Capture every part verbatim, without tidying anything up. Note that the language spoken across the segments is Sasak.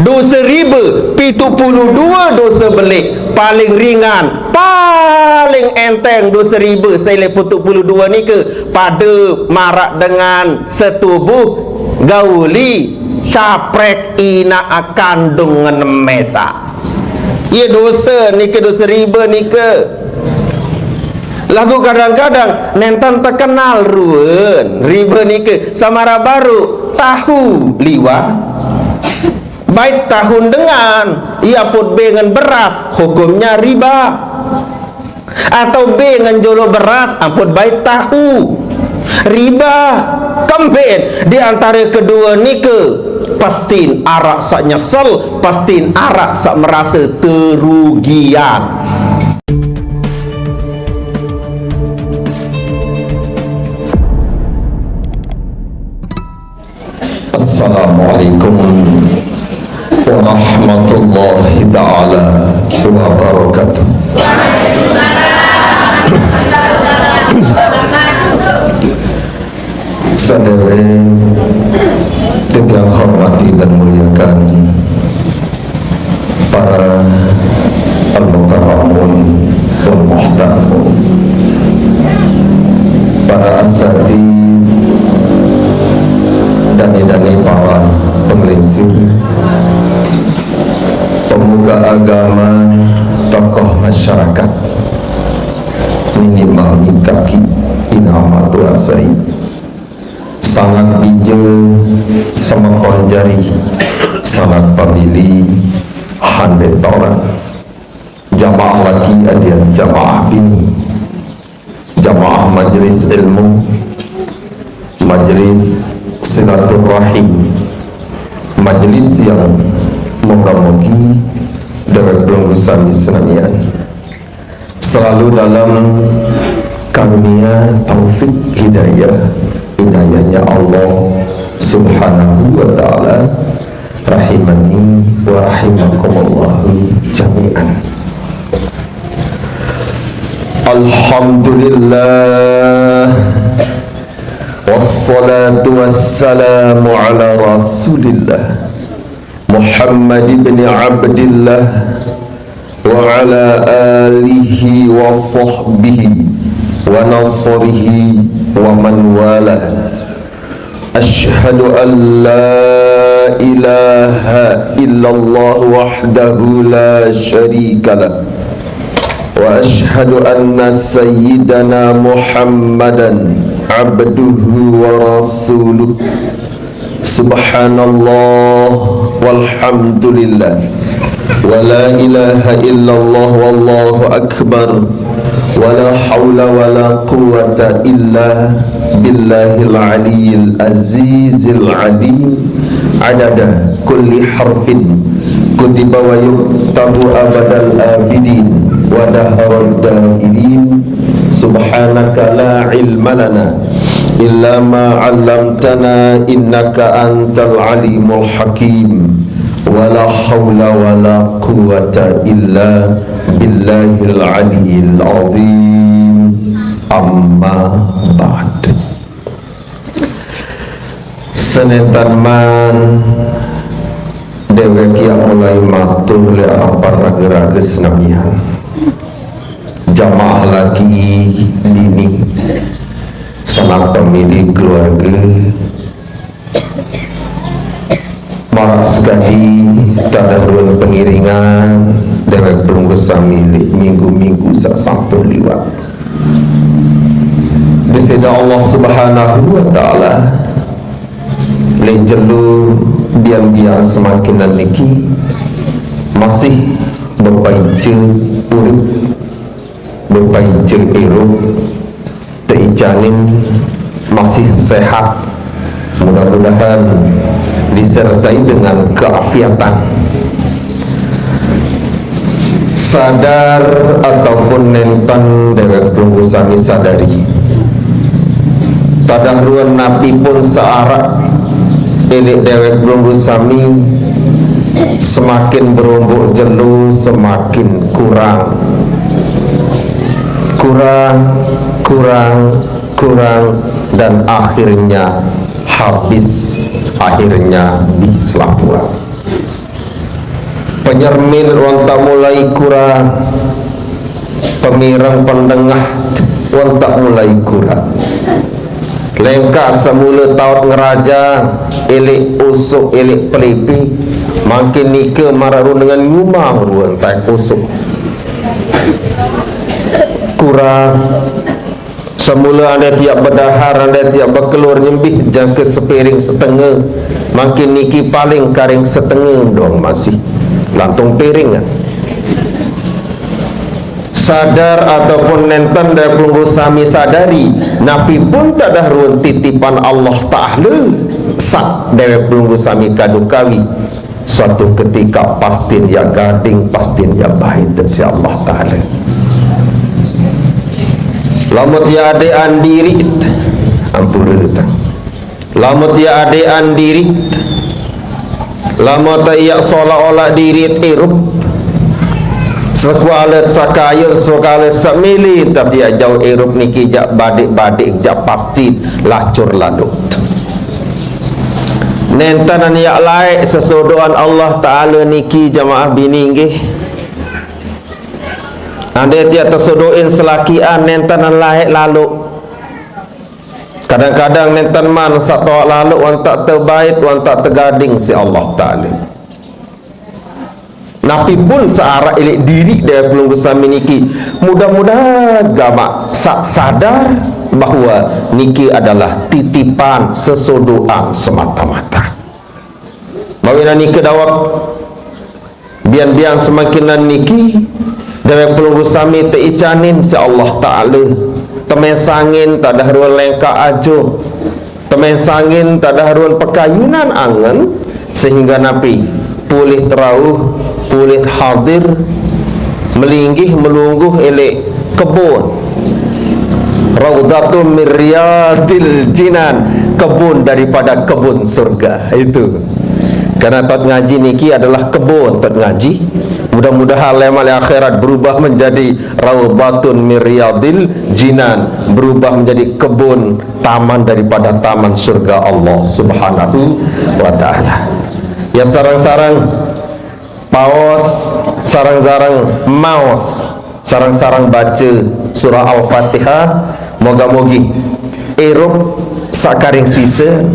Dose riba, pitu puluh dua dose belik, paling ringan, paling enteng dose riba sailai pitu puluh dua nike, pada marak dengan setubuh gauli caprek inak kandung ngenem mesa. Ye dose nike, dose riba nike. Lagu kadang-kadang nenten tekenal ruen riba nike, samarak baru tahu liwar. Bait tahu dengan, ia put be ngen beras, hukumnya riba. Atau be ngen jolo beras, ampun bait tahu. Riba, kemben di antara kedua nike, pastin arak sak nyesel, pastin arak sak merasa kerugian. Assalamualaikum warahmatullahi taala wabarakatuh. Sadere titiang hormati dan muliakan para al-mukarramun wal muhtaramun, para asatidz, dane-dane para pengelingsir, pemuka agama, tokoh masyarakat, nini mami kaki ina matua sai. Sangat dije semeton jari, sangat pamili hande toran. Jamaah laki adian jamaah bini, jamaah majelis ilmu, majelis silaturahim, majelis yang moga-mogi dewek pelungguh sami senamian selalu dalam karunia taufik hidayah inayahnya Allah Subhanahu wa Ta'ala, rahimani wa rahimakumullahu jami'an. Alhamdulillah, wassalatu wassalamu ala Rasulillah Muhammad ibn Abdillah wa ala alihi wa sahbihi wa nasrihi wa man walah. Asyhadu an la ilaha illallah wahdahu la syarika lah. Wa asyhadu anna sayyidana Muhammadan abduhu wa rasuluh. Subhanallah walhamdulillah. Wa la ilaha illallah wallahu akbar. Wa la haula wa la quwwata illa billahil aliyyil azizil alim. Adada kulli harfin kutiba wa yuktabu abadal abidin wa daharad dairin. Subhanaka la ilma lana illa ma 'allamtana innaka antal alimul hakim. Wa la haula wa la quwwata illa billahil aliyyil azim. Amma ba'd. Senentan man dewek ia mulai matur le arah para raga-raga senamian. Jamaah laki bini, sanak pamili keluarga, marak sekadi tadah ruan pengiringan dewek pelungguh sami le minggu-minggu sak sampun liwat. Disida Allah Subhanahu wa Ta'ala le jelo biang-biang semakinan niki masih bepaica urip, bepaica irup, teicanin masih sehat. Mudah-mudahan disertai dengan keafiatan. Sadar ataupun nenten dewek pelungguh sami sadari, tadah ruan napi pun searak ilik dewek pelungguh sami semakin berombok jelo semakin kurang, kurang, kurang, kurang, dan akhirnya habis, akhirnya di selapuran. Nyermin wan tak mulai kurang, pemireng pendengah wan tak mulai kurang. Lengkah semula taut ngeraja, elik usuk, elik pelipi, makin nika mararun dengan nyumang ruang tai usuk. Kurang. Semula andai tiap bedahar, andai tiap bekelur nyembih jangka sepiring setengah, makin niki paling karing setengah dong masih lantung piring. Sadar ataupun nenten daya pelunggu sami sadari, napi pun tadah ruang titipan Allah Ta'ala, sak daya pelunggu sami kadu kawi. Suatu ketika pastin ya gading, pastin ya baik, insya Allah Ta'ala. Lamun ya adean diri, ampura ta. Lamun ya adean diri, lamun ta ya seolah-olah diri irup. Sekuala sakayun, sekuala semili, tapi ya jauh irup niki jak badik-badik, jak pasti lacur lalu. Nenten yak laik sesodoan Allah Ta'ala niki jamaah bini nggih. Andai tiap tesodoin selakian nenten laik lalu. Kadang-kadang nenten man satoak lalu wan tak tebait, wan tak tegading si Allah Ta'ala. Napi pun searak ilik diri daya pelunggu sami niki, mudah-mudahan gamak sa-, sadar bahwa niki adalah titipan sesodoan semata-mata. Mawinan niki dawak bian-bian semakinan niki, daya pelunggu sami teicanin si Allah Ta'ala, temesangin tadah ruang lengkak ajo. Temesangin tadah ruang pekayunan angen, sehingga napi pulih terauh, pulih hadir, melinggih melungguh elek kebun. Raudhatum min riyadil jinan, kebun daripada kebun surga. Itu. Karena tot ngaji niki adalah kebun tot ngaji. Mudah-mudahan lemak akhirat berubah menjadi raudhatun min riyadil jinan, berubah menjadi kebun taman daripada taman surga Allah Subhanahu wa Ta'ala. Ya, sarang-sarang paos, sarang-sarang maos, sarang-sarang baca surah Al-Fatihah, moga-mogi irup sakaring sisa,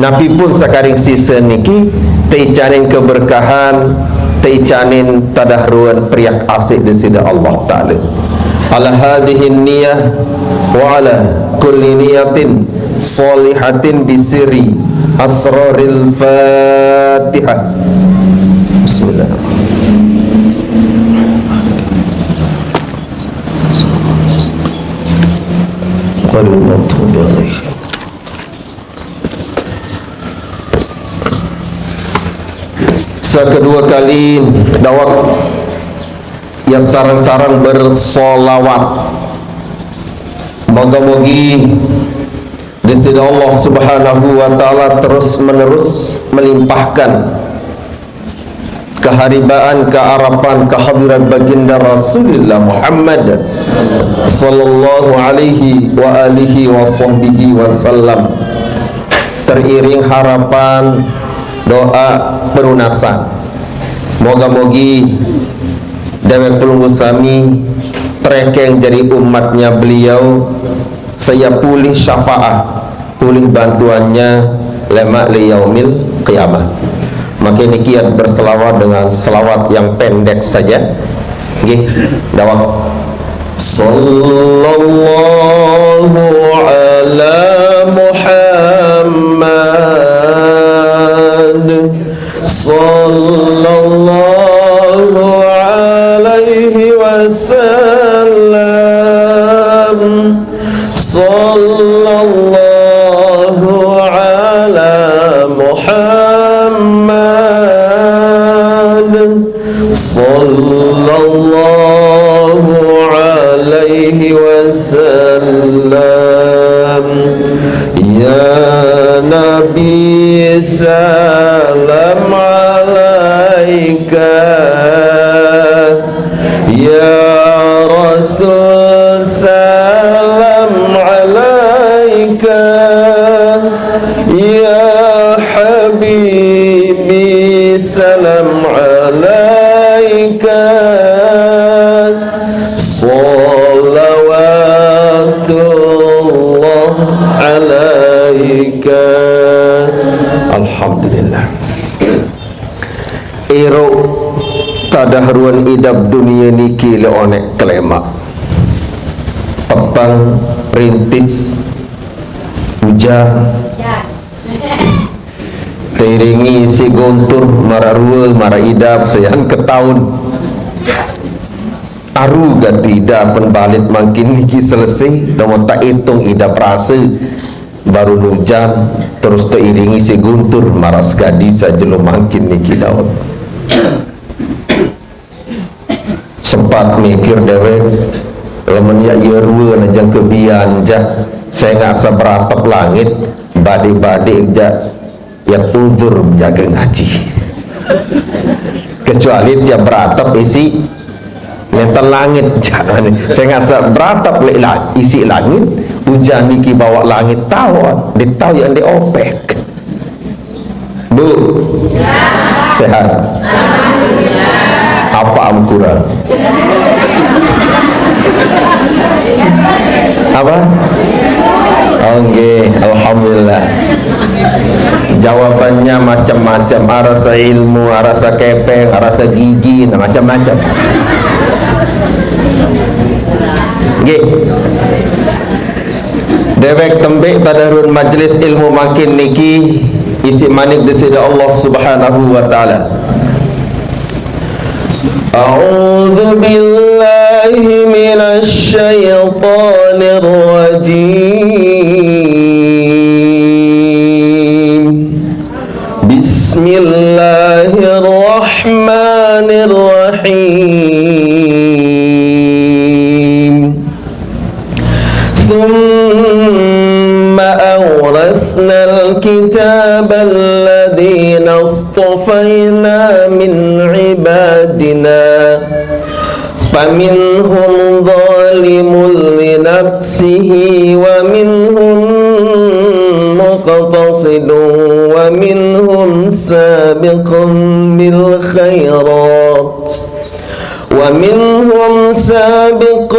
napi pun sakaring sisa niki, teicanin keberkahan, teicanin tadah ruan periak asik di sida Allah Ta'ala. Ala hadhihi niyah wa ala kulli niyatin shalihatin bi sirri asraril Fatihah. Bismillah. Qul huwallahu ahad. Sekedua kali dawak ya sarang-sarang bersolawat. Moga-mogi di sida Allah Subhanahu wa Ta'ala terus-menerus melimpahkan keharibaan, kearapan, kehadiran Baginda Rasulullah Muhammad sallallahu alaihi wa alihi wa sahbihi wasallam, teriring harapan, doa, perunasan. Moga-mogi dewek pelunggu sami terekeng jadi umatnya beliau, saya pulih syafaat, pulih bantuannya lemak li yaumil qiyamah. Maka niki berselawat dengan selawat yang pendek saja. Nggih, dawak. Sallallahu ala Muhammad. Sallallahu alaihi wasallam. Sallallahu ala Muhammad. Sallallahu alaihi wasallam. Ya Nabi, salam alaika. Ya Rasul, salam alaika. Ya Habibi, salam عليك صلوات الله عليك. Alhamdulillah. Iro tadah ruan idap dunia niki le onek kelema. Petang rintis ujan. Teiringi si guntur mara rua, mara idap, sayan ketaun. Aru gati idap pen balit mangkin niki selesai, namun tak itung idap rasa baru nujan, terus teiringi si guntur mara segadi sajelum mangkin niki daun. Sempat mikir dewek, lamun ya iya rua najang kebian ja, sengak sabratep langit, badik-badik ja, ya uzur menjaga ngaji. Kecuali tiap beratap isi nenten langit, jangan. Sengak sabratep le la-, isi langit, ujan niki bawa langit tawon, ditau yang diopek. Bu, sehat? Apa am kurang? Apa? Oh, nggih, alhamdulillah. Jawabannya macam-macam, arasa ilmu, arasa kepeng, arasa gigi, nah, macam-macam. Nggih. Dewek tembik tadarun majlis ilmu mangkin niki isi manik Desida Allah Subhanahu wa Ta'ala. أعوذ بالله من الشيطان الرجيم. بسم الله الرحمن الرحيم. ثم أورثنا الكتاب الذين اصطفينا من عبادنا فمنهم ظالم لنفسه ومنهم مقتصد ومنهم سابق بالخيرات ومنهم سابق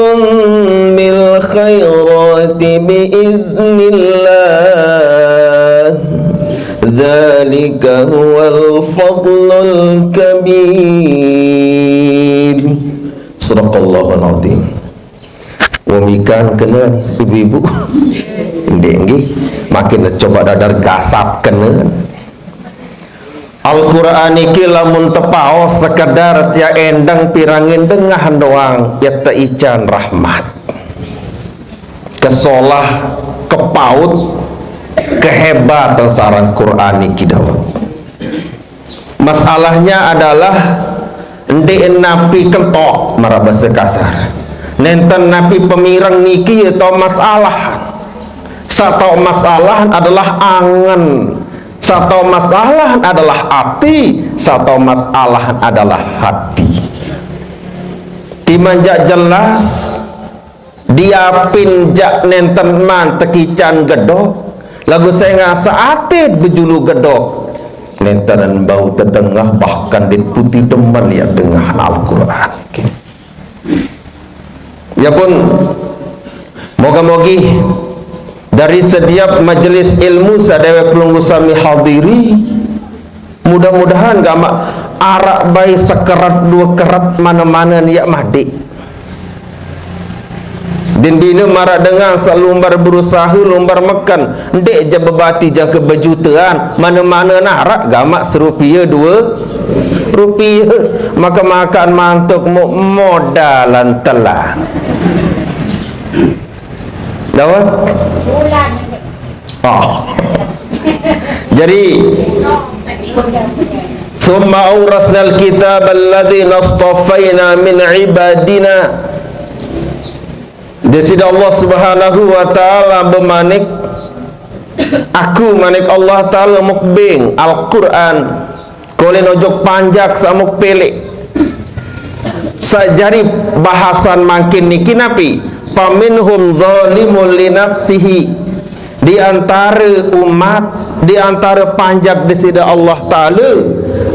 بالخيرات بإذن الله ذلك هو الفضل الكبير. صدق الله العظيم. Wong ikan kena ibu-ibu. Nggih, nggih. Makin coba dadar gasap kena. Al-Qur'an niki lamun tepaos sekedar tia endang pirangin dengah doang, ya teican rahmat. Kesolah, kepaut, kehebatan sarang Qur'an niki dawuh. Masalahnya adalah ndeq napi kentok, maraq base kasar. Nenten napi pemireng niki ye tao masalah. Saq tao masalah adalah angen. Saq tao masalah adalah ati. Saq tao masalah adalah hati. Timaq jaq jelas, diapin jaq nenten man tekican gedok, laguq sengaq seatit bejulu gedok, nenten bau tedengah, bahkan ndeq putih demen yaq dengah Al-Qur'an. Ya pun, moga-mogi dari setiap majelis ilmu saq deweq pelungguh sami hadiri, mudah-mudahan gamaq araq bae sekeret due keret mane-mane yaq madeq. Din bine maraq dengan saq lumbar berusahe, lumbar meken, ndeq jaq bebati jangke bejutean, mane-mane naraq gamaq serupie due rupie, make-makean mantuk muq modalan telah. Dawet? Oh. Jadi, "Tsumma awratsnal kitaba alladzina astafaina min ibadina." Deside Allah Subhanahu wa Ta'ala bemanik, "Aku," manik Allah Ta'ala, "mukbing Al-Qur'an, kolen ojok panjak saq muk peleq." Saq jari bahasan mangkin niki napi? "Faminhum zalimun li nafsihi." Di antare umat di antara panjat disida Allah Ta'ala,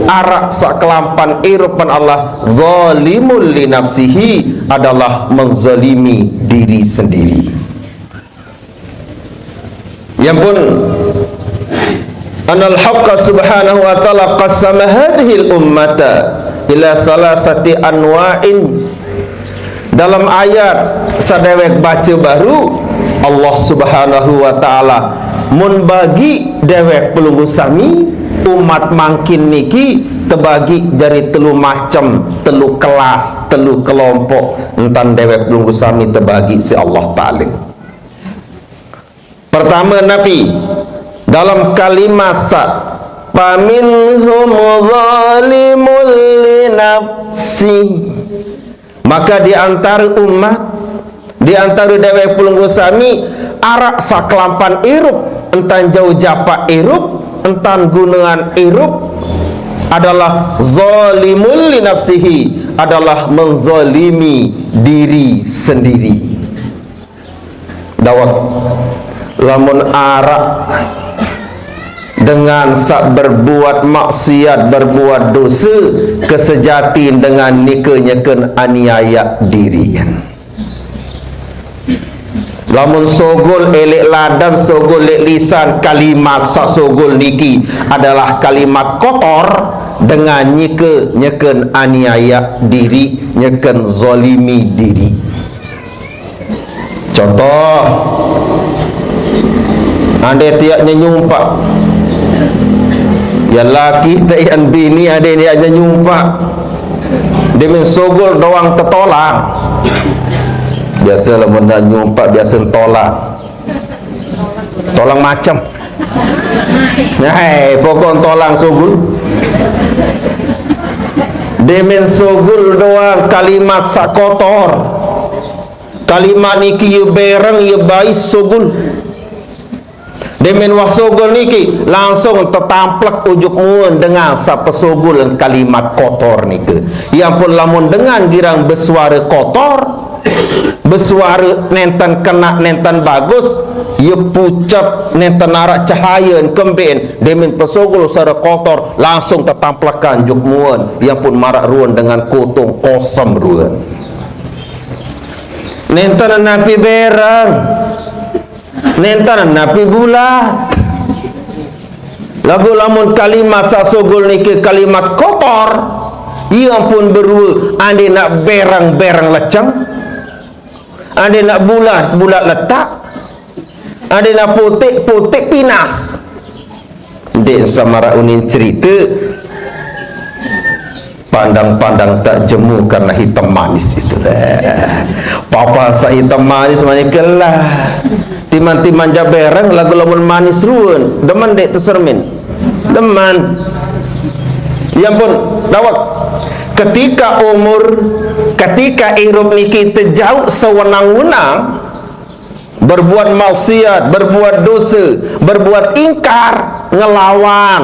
araq saq kelampan irupan Allah, zalimul li nafsihi, adalah menzalimi diri sendiri. Ya pun, anal haqqa subhanahu wa ta'ala qassama hadhil ummata ila thalathati anwa'in. Dalam ayat saq dewek bace baruq, Allah Subhanahu wa Ta'ala mun bagi dewek pelungguh sami, umat mangkin niki tebagi jari telu macem, telu kelas, telu kelompok, entan dewek pelungguh sami tebagi siq Allah Ta'ala. Pertame napi? Dalam kalimat saq, "Faminhum zalimul li nafsi." Maka di antara umat, di antara dewek pelungguh sami, araq saq kelampan irup, entan jauh japaq irup, entan gunean irup, adalah zalimul li nafsihi, adalah menzalimi diri sendiri. Dawek, lamun araq dengan saq berbuat maksiat, berbuat dose, kesejatin dengan nike nyeken aniaya diri. Lamun sogol eleq ladan, sogol leq lisan, kalimat saq sogol niki adalah kalimat kotor, dengan nike nyeken aniaya diri, nyeken zalimi diri. Contoh, ande tiaq nyenyumpaq. Ya laki tiaq bini ande tiaq nyenyumpaq. Demen sogol doang tetolang. Biase lamun nyenyumpaq, biase tolang. Tolang macem. Nah, pokok tolang sogol. Demen sogol doang kalimat saq kotor. Kalimat niki ye bereng, ye bais sogol. Demen wah sogol niki langsung tetamplek ujung muen dengan saq pesogol kalimat kotor nike. Ya pun lamun dengan girang besuare kotor, besuare nenten kena, nenten bagus, ye pucet, nenten araq cahaye, kembeqn, demen pesogol suare kotor, langsung tetamplekan ujung muen. Ya pun maraq ruen dengan kotong kosem ruen. Nenten napi bereng, nenten napi bulat. Laguq lamun kalimat saq sogol nike kalimat kotor, ie ampun berue, ande naq bereng, bereng leceng, ande naq bulat, bulat letak, ande naq puteq, puteq pinas. Ndeq semaraq unin cerite, pandang-pandang tak jemu karena hitam manis itu. Papa saq hitam manis mani kelah. Timan-timan jaq bereng laguq lamun manis ruen. Demen ndeq tesermin? Demen. Ya pun, dawek. Ketika umur, ketika irup niki tejauq sewenang-wenang, berbuat maksiat, berbuat dose, berbuat ingkar, ngelawan,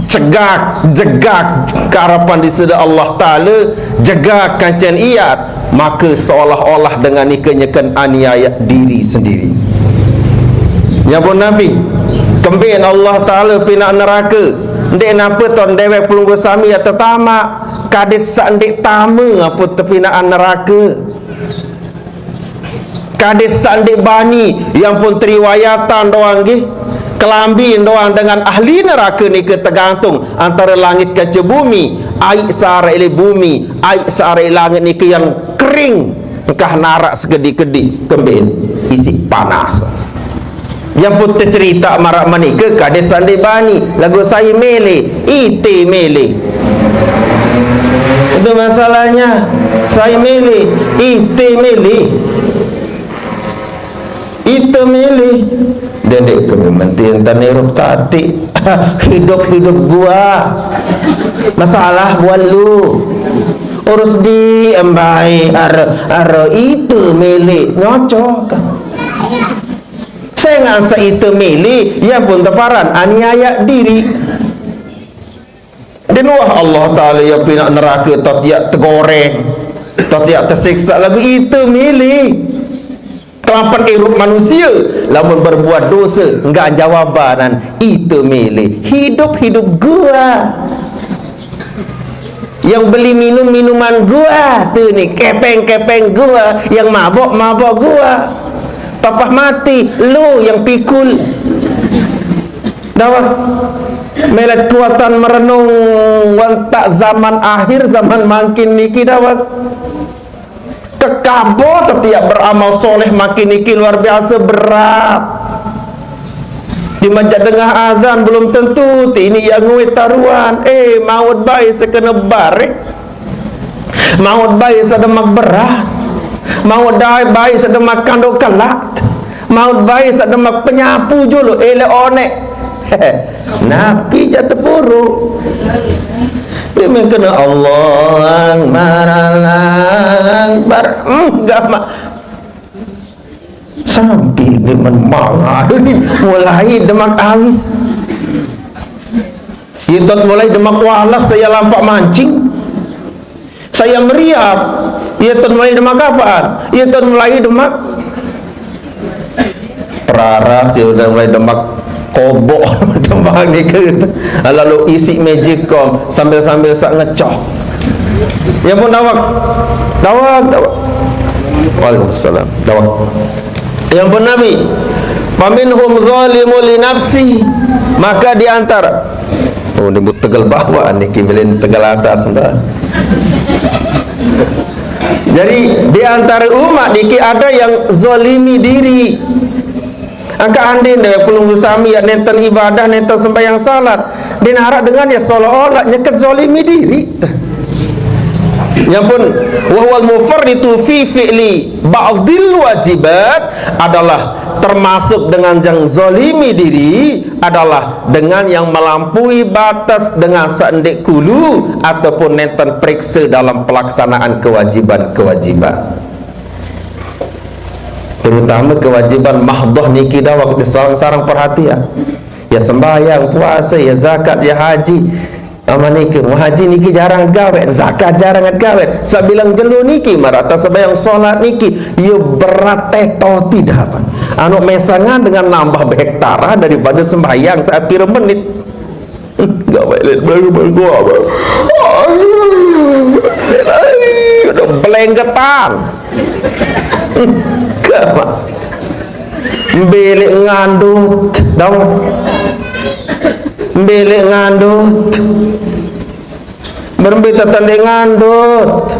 cegak, jegak kearepan Deside Allah Taala, jegak kancen iat, make seolah-olah dengan nike nyeken aniaya diri sendiri. Nyabut Nabi, kembeqn Allah Taala pinaq nerake, ndeq napi ton dewek pelungguh sami yaq tetamaq, kadit saq ndeq tame ampun tepinaqan nerake. Kadit saq ndeq bani, ya ampun teriwayatan doang nggih. Kelambi doang dengan ahli nerake nike tegantung antare langit kance bumi, aiq saq araq leq bumi, aiq saq araq leq langit nike yang kering, engkah naraq sekediq-kediq, kembeqn isiq panas. Ya ampun tecerite maraq menike kadit saq ndeq bani, laguq sai mele, ite mele. Itu masalahnya, sai mele, ite mele. Ite mele. Dendeq kami menti entan irup tati. Hidup-hidup gua. Masalah buat lu. Urus di embai aro, aro ite mele nyocok. Sengaq saq ite mele, ya ampun teparan aniaya diri. Denuah Allah Taala ya pinaq nerake, tot yaq tegoreng, tot yaq tesiksa, laguq ite mele. Kelapan irup manusia, lamun berbuat dosa, enggak jawabanan, itu milih hidup-hidup gua. Yang beli minum minuman gua, tuh nih, kepeng-kepeng gua, yang mabok-mabok gua. Papah mati, lu yang pikul. Dawak. Melet kuatan merenung, wantak zaman akhir, zaman mangkin niki, dawak. Kekabut tiap beramal soleh makin niki luar biasa berat. Di majak dengah azan belum tentu ti ini yang nguit taruan. Eh, maut bae sekena bareh. Maut bae sedemak beras. Maut dai bae sedemak kandok kelak. Maut bae sedemak penyapu julu. Eh, le onek. Napi ja tepuru. Dia main kena Allah Akbar, Allah Akbar. Hmm, gamak. Sampai dia menmanga. Mulai demak awis. Itot mulai demak walas saya lampak mancing. Saya meriap. Itot mulai demak apaan? Itot mulai demak raras, ya udah mulai demak kobok, demak gitu. Lalu isi magicom sambil-sambil sak ngecoh. Ya pun dawak. Dawak, dawak. Waalaikumsalam. Dawak. Yang pun Nabi, "Faminhum zalimun li nafsi," maka di antara, oh, ini buat tegal bawah nih, kibilin tegal atas, entah. Jadi, di antara umat niki ada yang zolimi diri. Angka andin deh, pelunggu sami ya nenten ibadah, nenten sembahyang salat. Dia narak dengan ya seolah-olah nya kezolimi diri. Yang pun, "Wa huwal mufarritu fi fi'li ba'dil wajibat," adalah termasuk dengan yang zolimi diri, adalah dengan yang melampaui batas dengan seendik kulu ataupun nenten periksa dalam pelaksanaan kewajiban-kewajiban. Terutama kewajiban mahdoh niki dawak di sarang-sarang perhatian. Ya sembahyang, puasa, ya zakat, ya haji. Ama niki, haji niki jarang gawe, zakat jarang gawe. Sabilang jelo niki, marata sembahyang salat niki, ya berat teh toti dapan. Anu mesangan dengan nambah behektara daripada sembahyang saat pira menit. Gawe lek belagu-belagu apa? Udah belenggetan. Gawe. Bilik ngandut, dong. Bilik ngandut. Berembe tatan dek ngandut.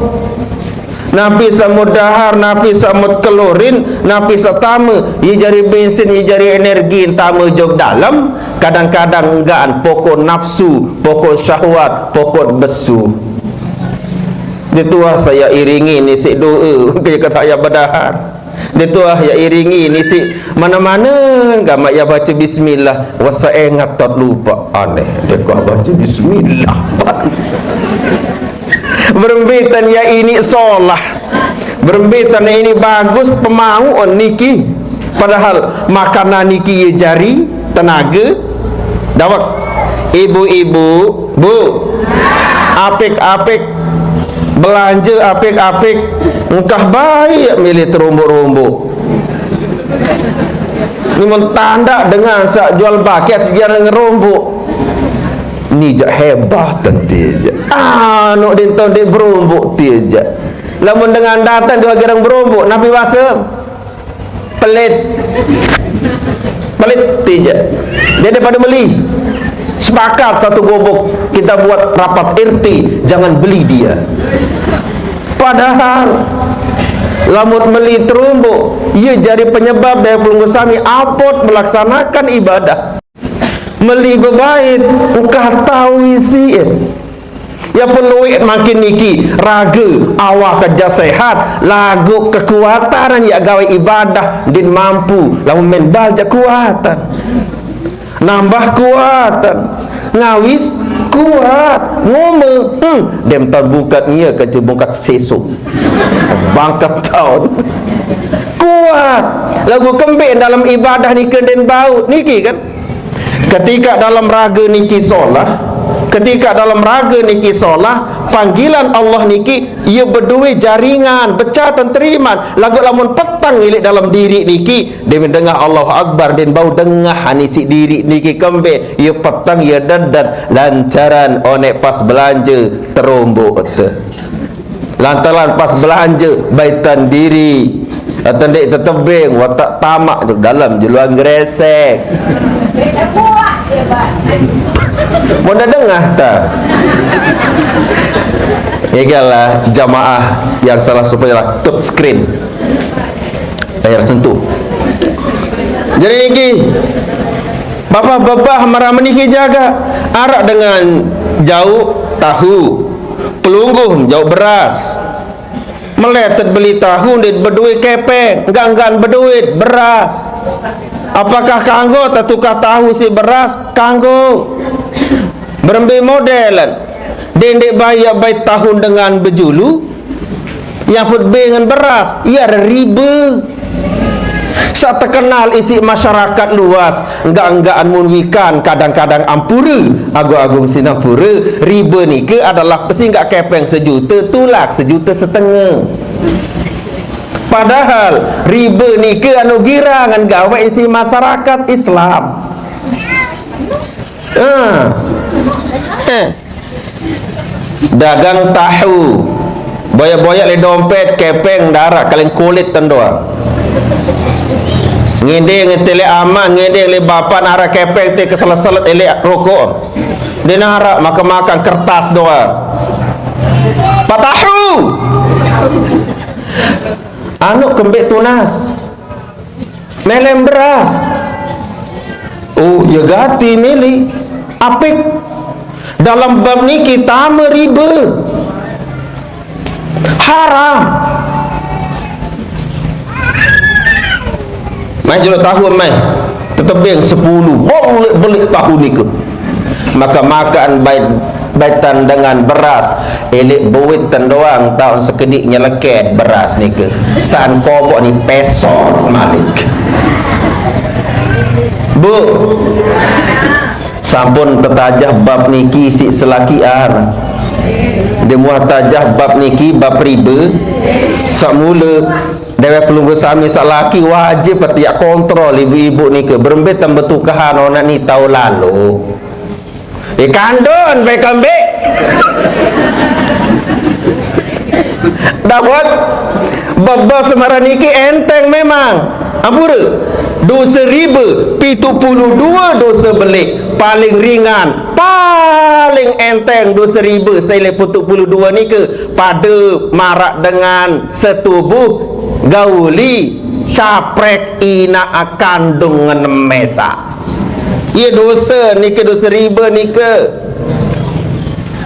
Napi samut dahar, napi samut kelurin, napi satama. Ye jari bensin, ye jari energi, entama jog dalam. Kadang-kadang enggaan pokok nafsu, pokok syahwat, pokok besu. Dituah saya iringi nisik doa, kaya kata ya bedahar. Dituah ya iringi nisik mana-mana gamak ya baca bismillah, wasa engat tot lupa. Aneh, dia kok baca bismillah. Berembitan ya ini solah. Berembitan ya ini bagus pemauan niki. Padahal makanan niki ya jari tenaga. Dawak. Ibu-ibu, Bu. Apik-apik. Belanja apik-apik. Engkah baik milih terumbuk-rumbuk. Ini mun tandak dengan sak jual baket sejarah ngerumbuk. Ni jak hebat tenti je. Anu dinton di berumbuk ti je. Lamun dengan datang dua gerang berumbuk, napi basa? Pelit. Pelit ti je. Jadi pada beli. Sepakat satu gubuk, kita buat rapat R T, jangan beli dia. Padahal lamun meli terumbuk, ia jadi penyebab daya pelunggu sami abot melaksanakan ibadah. Meli bebait, engkah tahu isi. Ya peluit makin niki, raga, awak kerja sehat, lagu kekuatan ya gawe ibadah, din mampu, lamun main bal ja kuatan. Nambah kuatan, ngawis kuat, ngome, hmm, dem tahun bukat ngia ke bungkat sesuk. Bangkat tahun. Kuat. Lagu kembing dalam ibadah ni kenden bau, niki kan? Ketika dalam raga niki solah, ketika dalam raga niki solah, panggilan Allah niki, ia berdua jaringan, becatan teriman, lagu lamun peta Ilik dalam diri niki, dia dengah Allahu Akbar, dia bau dengah ani si diri niki kembe, ia petang, ia dedet, lancaran onek pas belanja, terombok te. Lantaran pas belanja, baitan diri, atau dek tetebeng, watak tamak tu dalam jeluan gresek. Mau dah dengah tak? Igalah jamaah yang salah supaya lah top screen. Layar sentuh. Jadi niki, babah-babah mara meniki jaga, arak dengan jauh tahu, pelungguh jauh beras. Meletet beli tahu ndeq beduit kepeng, enggak-enggak beduit beras. Apakah kanggo tetukar tahu si beras? Kanggo. Berembe modelen. Dendeq baik bait tahu dengan bejulu, yang put bengen beras, ia ribe. Saq tekenal isiq masyarakat luas, enggak-enggak mun wikan, kadang-kadang ampure, agung-agung sinampure, ribe nike adalah pesinggaq kepeng sejute, tulak sejute setenge. Padahal ribe nike anu girangan gaweq isiq masyarakat Islam. Ah. Eh. Dagang tahu. Boyaq-boyaq leq dompet, kepeng ndaraq, kaling kulit ten doang. Ngedeng te leq amaq, ngedeng leq bapaq, ndaraq kepeng te keselet-selet leq rokok. Ndeq naraq, makan-makan kertas doang. Pak tahu. Anu kembeq tunas. Melem beras. Oh, ie gati mele. Apik. Dalam bab niki tame ribe. Haram. Mai jelo tahu mai. Tetebeng sepulu. Bau leq-beleq tahu nike. Maka makan bait, baitan dengan beras. Eleq buit ten doang, taun sekediq nyeleket beras nike. Saan koboq ni pesot malik. Bu, sampun tetajah bab niki siq selakian. Demuah tajah bab niki, bab ribe. Saq mule, dewek pelungguh sami saq laki wajib petiak kontrol ibu-ibu nike. Berembe tembe tukahan oneq ni tau lalo. Eh, kandon bae kembeq. Dawet, bebas maraq niki enteng memang. Ampure. Dose ribe, pitu puluh due dose beleq. Paling ringan, paling enteng dose ribe saq leq pitu puluh due nike pade maraq dengan setubuh gauli caprek inaq kandung ngenem mesaq. Ie dose nike, dose ribe nike.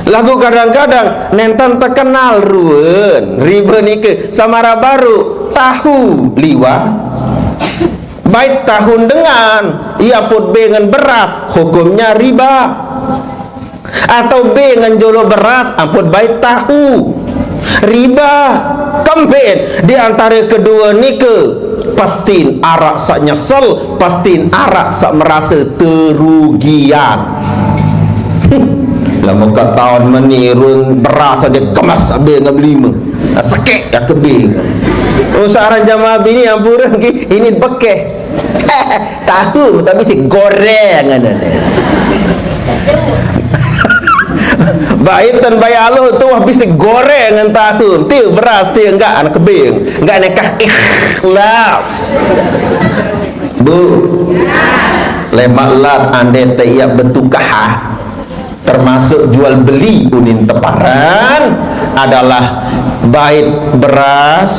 Laguq kadang-kadang nenten tekenal ruen ribe nike. Samara baruq tahu liwah. Bait tahu dengan, ie amput bengen beras, hukumnya riba. Atau bengen jolo beras, amput bait tahu. Riba. Kembeq di antare kedue nike, pastin araq saq nyesel, pastin araq saq merase kerugian. Lamun ketaon meni ruen beras adeq kemas abe ngebelime. Sekeq ya kebing. Oh, searan jamaah bini ampure nggih, ini bekeh. Tahu, tapi sik gorengan. Baiten bae aluh tu wah bisi gorengan tahu. Tiu beras, tiu enggak anak kebing. Enggak nekah ikhlas. Bu, lemaq lat ande te iaq betukah. Termasuk jual beli unin teparan adalah bait beras,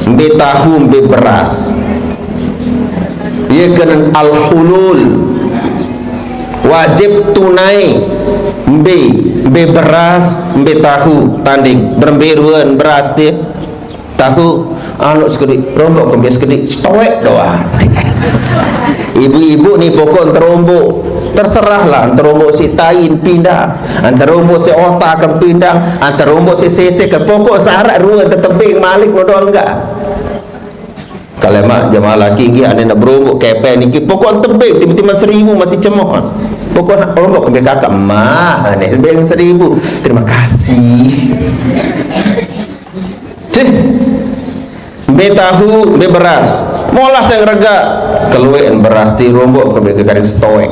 mbe tahu, mbe beras. Ie kenen al-hulul. Wajib tunai mbe, mbe beras, mbe tahu, tanding. Berembe ruen beras tie. Tahu, anu sekediq, rombok kembe sekediq, stoek doang. Ibu-ibu ni pokok terombok, terserahlah, terombok si tain pindah, terombok si otak kan pindah, terombok si sesek kan, pokok syarat rue tetebing malik lo doang enggak. Kalau mak jemaah laki nggih, ane nak berombok kepeng niki, pokok tebing, tiba-tiba seribu masih cemoh. Pokok nak rombok kembe kakak, mah, ane tebing seribu. Terima kasih. Cih. Mbe tahu, mbe beras. Molas yang rega. Keluek beras ti rombok ke mbe ke karing setoek.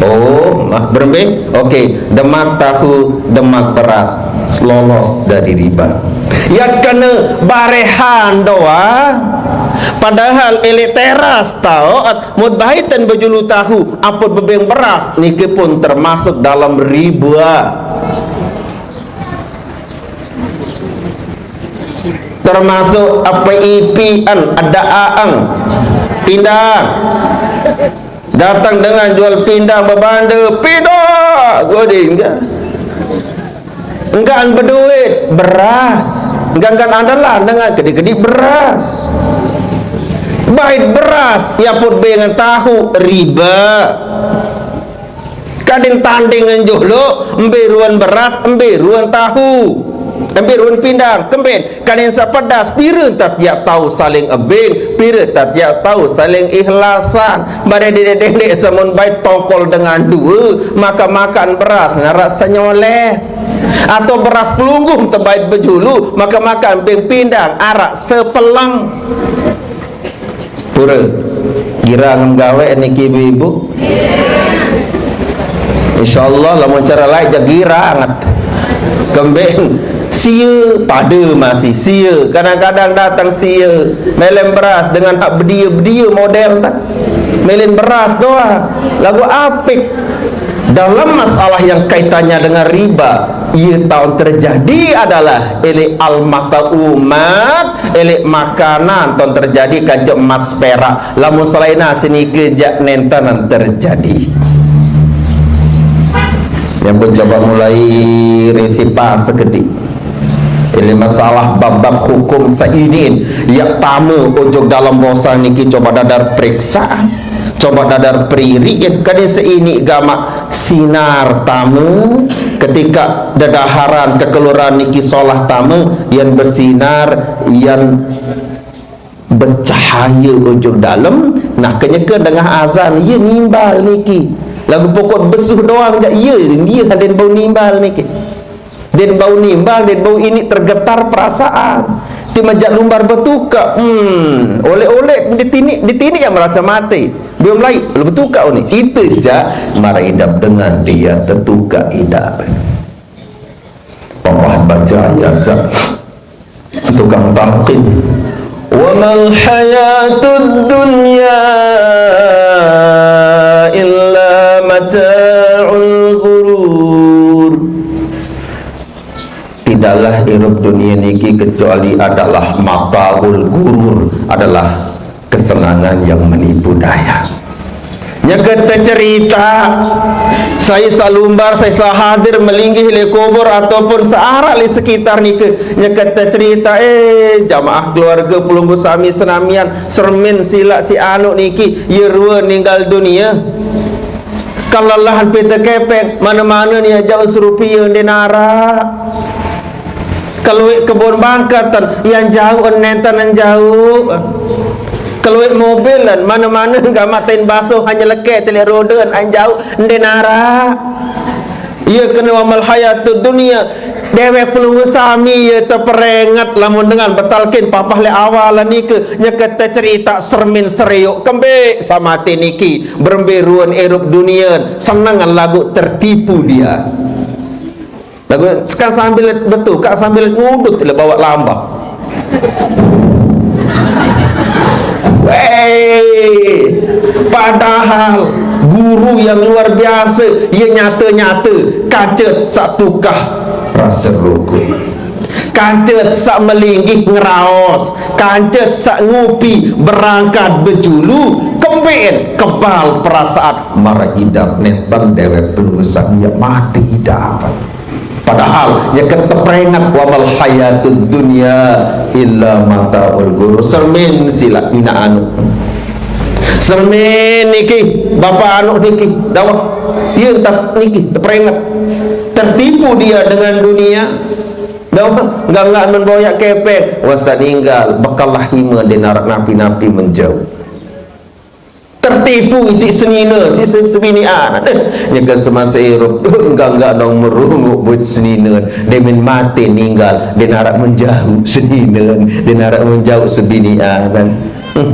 Oh, mah berembe? Okey, demak tahu, demak beras. Lolos dari riba. Ya kena barehan doa. Padahal elek teras tau, mut baitan bejulu tahu, aput bebeng beras, niki pun termasuk dalam riba. Termasuk apa ipian, ada aang. Pindang. Datang dengan jual pindang bebanda, pindang. Goding ke? Enggan beduit, beras. Enggan-enggan andalan dengan kedi-kedi beras. Bait beras, ya put beng tahu, riba. Kadin tanding ngan jolo, embe ruan beras, embe ruan tahu, embe ruan pindang, kemben, kadin sepedas, pira tak tiap tahu saling ebing, pira tak tiap tahu saling ikhlasan. Bare dedek-dedek semun baik tokol dengan dua, makan-makan beras, narak senyoleh. Atau beras pelungguh terbait bejulu, makan-makan beng pindang, arak sepeleng. Pura. Gira ngam gawe niki ibu-ibu. InsyaAllah lamun cara lain ja gira angat. Kemben sia pada masih sia. Kadang-kadang datang sia. Melen beras dengan hak bedia-bedia model tak. Melen beras doang. Lagu apik. Dalam masalah yang kaitannya dengan riba, ia taun terjadi adalah elek almata umat, elek makanan taun terjadi kancok emas perak. Lamun selain nasi niki jak nenten terjadi. Yang pun coba mulai risipan sekedik. Ini masalah bab-bab hukum seini. Ya tamu ujuk dalam bosan niki coba dadar periksaan. Coba dadar peririan. Kade seini gamak sinar tamu. Ketika dedaharan kekeluaran niki solah tamu, yang bersinar, yang bercahaya ujuk dalam, nah, kenyeke dengah azan, ia nimbal niki. Lagu pokok besuh doang jak ia, ia den bau nimbal niki. Den bau nimbal, den bau ini tergetar perasaan. Ti majak lumbar betuka, hmm, oleh-oleh di tini, di tini yang merasa mati. Belum lai, belum betuka ni. Itu ja mara idap dengan dia tertuka idap. Pemah baca ayat sa. Tukang talqin. Wa mal hayatud dunya illa mata'ul ghurur. Tidaklah hirup dunia niki kecuali adalah mata'ul ghurur, adalah kesenangan yang menipu daya. Nyeke tecerita, saya salumbar, saya sahadir melinggih le kubur ataupun searah le sekitar nike. Nyeke tecerita, eh, jamaah keluarga pelungguh sami senamian, sermin silak si anu niki, ye rua ninggal dunia. Kelelahan pite kepeng, mana-mana ni jauh serupia nde narak. Keluik kebun bangkatan, yang jauh nenten yang jauh. Keluik mobilan, mana-mana gamak tain basuh hanya leke telik roda yang jauh nde narak. Ia kena wa mal hayatud dunia. Dewek pelungguh sami ia teperingat lamun dengan betalkin papah le awal nike nyeke tecerita sermin seriuk kembe sama ati niki berembe ruan erup dunia senang lagu tertipu dia. Lagu sekarang sambil betul kak sambil ngudut le bawa lambang. Weh, padahal guru yang luar biasa, ia nyata-nyata kacet satukah rasa rukun. Kacet sak melinggih ngeraos, kacet sak ngupi berangkat bejulu, kemben kebal perasaan mara idap nenten dewek pelungguh sami ia mati idap. Padahal ia keteprengat wa mal hayatud dunya illa mataul ghurur. Sermin silak ina anu. Sermin niki, bapak anu niki, dawah. Ia tak niki, teprengat. Tertipu dia dengan dunia. Dawah, enggak-enggak men boyak kepeng. Wasa ninggal, bekallah hima denar napi-napi menjauh. Ter, Tipu isi senine, si se-, sebinian. Deh, nyeke semase irup, enggak-enggak nong merunguq buit senine. Demin mate ninggal, den araq menjauq senine, den araq menjauq sebinian.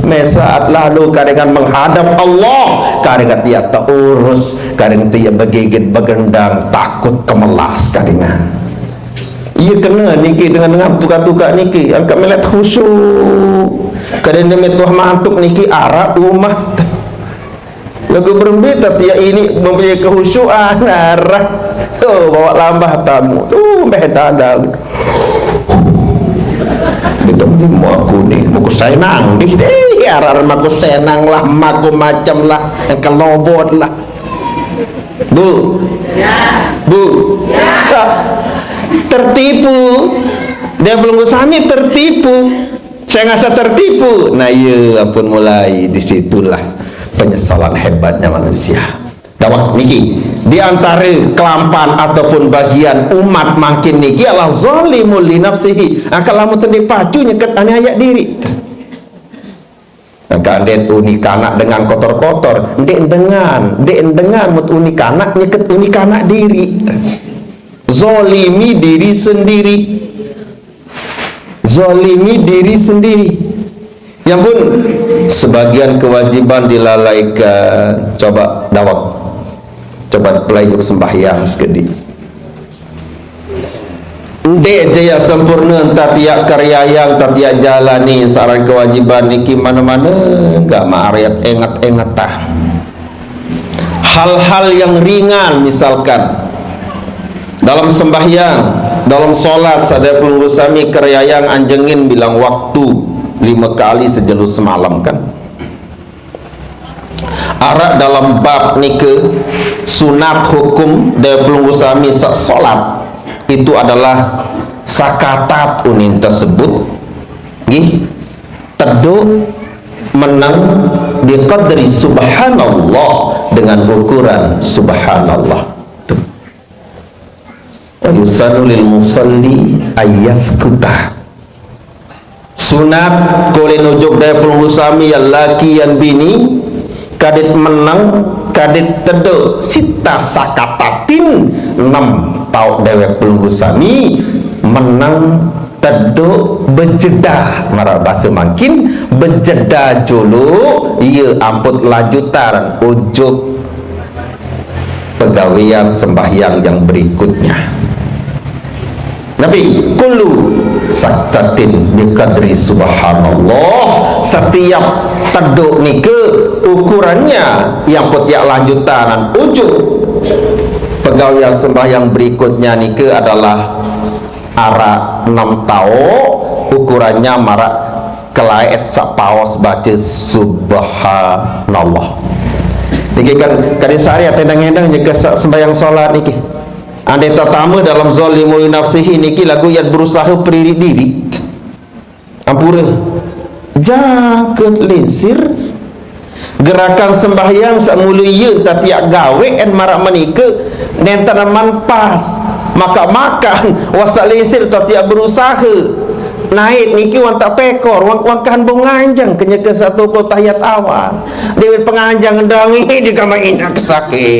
Mesaat lalu karingan menghadap Allah, karingan tiaq teurus, karingan tiaq begeget begendang, takut kemelas karingan. Ie kene niki dengan-dengan tukaq-tukaq niki, angkat melet khusyuk. Kadang demi tuah mantuk niki araq umah. Lagu berembe tetiaq ini mempunyai kehusyuan arah. Oh, bawa lambah tamu. Tuh, mbeh dadang. Kita ni maku ni, maku senang. Dih, dih, arah maku senang lah, maku macam lah, kelobot lah. Bu. Bu. Ah, tertipu. Dia belum sami tertipu. Saya ngerasa tertipu. Nah, iya, ampun, mulai di situlah penyesalan hebatnya manusia. Dawah niki, di antara kelampan ataupun bagian umat mangkin niki adalah zalimul li nafsihi. Angkat lamun tende pacu nyeket aniaya diri. Angkat ndeq uni kanak dengan kotor-kotor, ndeq dengan, ndeq dengan mut uni kanak nyeket uni kanak diri. Zolimi diri sendiri. Zolimi diri sendiri. Ya ampun, sebagian kewajiban dilalaikan. Coba dawek. Coba pelai juk sembahyang sekediq. Ndeq jaya sempurne, tetiaq keryayang, tetiaq jalani saran kewajiban niki mane-mane, enggak maariat enget-engetah. Hal-hal yang ringan, misalkan, dalam sembahyang, dalam sholat, saq daya pelungguh sami keryayang anjengin bilang waktu lime kali sejelo semalam, kan? Araq dalam bab nike, sunat hukum daya pelungguh sami saq sholat itu adalah sakatat unin tersebut, nggih, teduq meneng biqadri subhanallah, dengan ukuran subhanallah. Tuh. Wa yusannu lil musalli ayyaskuta. Sunat kolen ujug daya pelungguh sami, yan laki yan bini, kadit meneng, kadit teduq, sitta sakatatin, enem taoq dewek pelungguh sami, meneng teduq bejeda, maraq base mangkin, bejeda juluq, ie amput lanjutan ujug pegawean sembahyang yang berikutnya. Nabi, kullu saktatin biqadri subhanallah, setiap teduq nike ukurannya yang petiak lanjutan ujug pegawean sembahyang berikutnya nike adalah araq enem taoq, ukurannya maraq kelaet saq paos bace subhanallah. Niki kan kadin sehari atendang-endang nyeke saq sembahyang sholat niki. Andai tetame dalam zalimu li nafsihi niki laguq yat berusahe peririt diri. Ampure. Jangke linsir. Gerakan sembahyang saq mule ie tetiak gaweq en maraq menike, nenten man pas. Makan-makan, wasaq linsir tetiak berusahe. Nait niki wantaq pekor, wang-, wangkan bau nganjeng kenyeke saq tokol tahiyat awal. Dewe penganjeng dangi di kamar inaq sakit.